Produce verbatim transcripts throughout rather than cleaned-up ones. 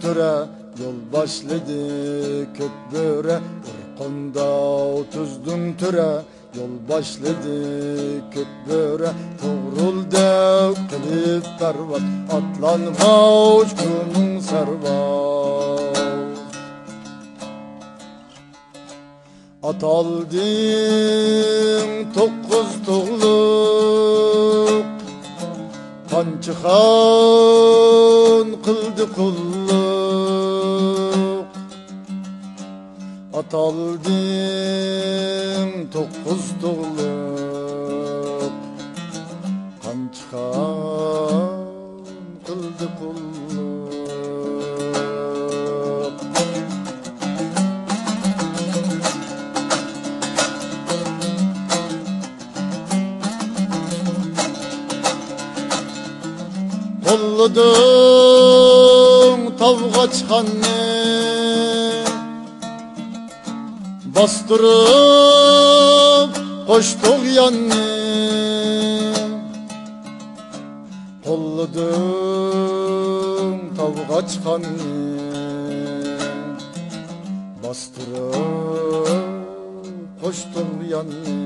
تۆرە، يول باشلىدى كۆك بۆرە، بىر قونداق تۈزدۈڭ تۆرە، يول باشلىدى كۆك بۆرە، توغرۇل دەپ قىلىپ پەرۋاز، ئاتلانغاچ كۈمۈڭ سەرۋاز. ئاتالدىڭ توققۇز تۇغلۇق، قانچە خان قىلدى قۇللۇق. ئاتالدىڭ توققۇز تۇغلۇق، قانچە خان قىلدى قۇللۇق. قوللىدىڭ تاۋغاچخاننى، باستۇرۇپ قوشتۇق ياننى. قوللىدىڭ تاۋغاچخاننى، باستۇرۇپ قوشتۇڭ ياننى.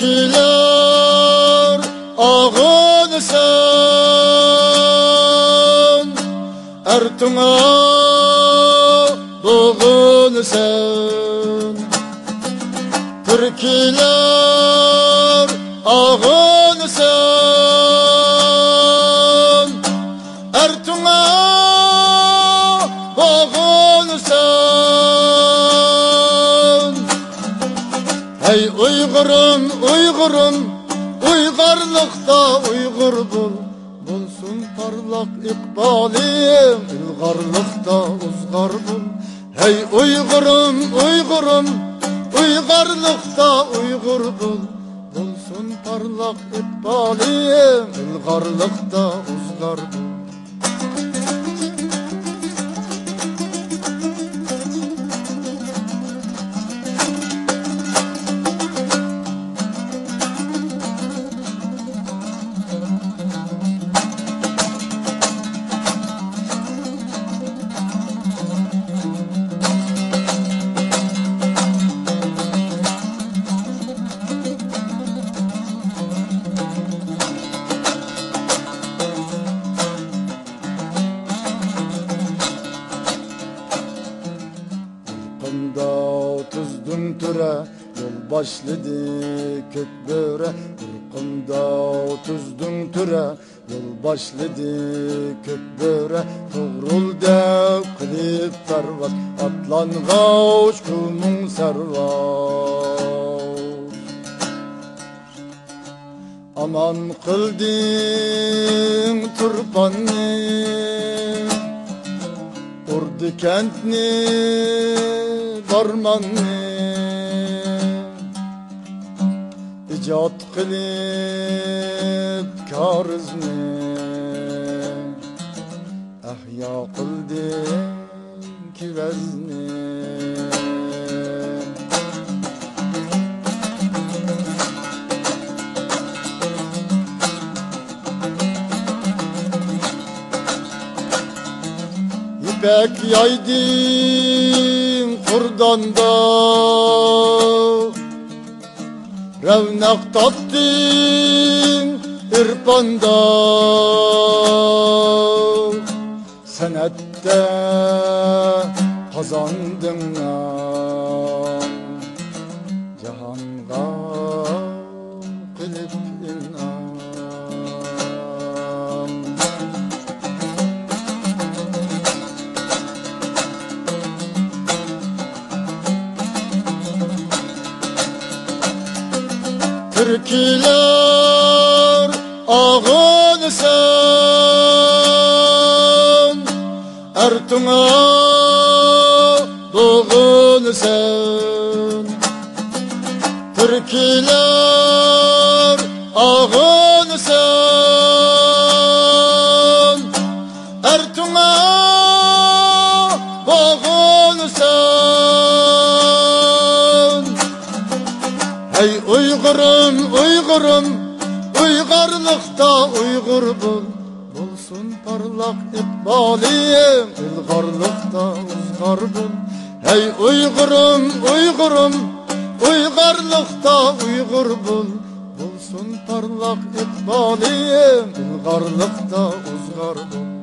تۈركىيلەر ئاغىنىسەن، ئەرتۇڭا بوغۇنىسەن. تۈركىيلەر ئاغىنىسەن، ئەرتۇڭا بوغۇنىسەن. ھەي ئۇيغۇرۇم، ئۇيغۇرۇم، ئۇيغارلىقتا ئۇيغۇر بول. بولسۇن پارلاق ئىقبالىڭ، ئىلغارلىقتا ئۇزغار بول. ھەي ئۇيغۇرۇم، ئۇيغۇرۇم، ئۇيغارلىقتا ئۇيغۇر بول. بولسۇن پارلاق ئىقبالىڭ، ئىلغارلىقتا ئۇزغار بول. قونداق تۈزدۈڭ تۆرە، يول باشلىدى كۆك بۆرە. بىر قونداق تۈزدۈڭ تۆرە، يول باشلىدى كۆك بۆرە. توغرۇل دەپ قىلىپ پەرۋاز، ئاتلانغاچ كۈمۈڭ سەرۋاز. ئامان قىلدىڭ تۇرپاننى، ئۇردى كەنتنى، بارماننى، ئىجاد قىلىپ كارىزنى، ئەھيا قىلدىڭ كېۋەزنى. يىپەك يايدىڭ قۇرداندا، رەۋنەق تاپتىڭ ئېرپاندا. سەنئەتتە قازاندىڭ نام، جاھانغا قىلىپ ئىنئام. تۈركىيلەر ئاغىنىسەن، ئەرتۇڭا بوغۇنىسەن. تۈركىيلەر ئاغىنىسەن، ئەرتۇڭا بوغۇنىسەن. ئۇيغۇرلۇقتا ئۇيغۇر بول، بولسۇن پارلاق ئىقبالىڭ. ئىلغارلىقتا ئىزغار بول، ھەي ئۇيغۇرۇم، ئۇيغۇرۇم. ئۇيغۇرلۇقتا ئۇيغۇر بول، بولسۇن پارلاق ئىقبالىڭ. ئىلغارلىقتا ئىزغار بول.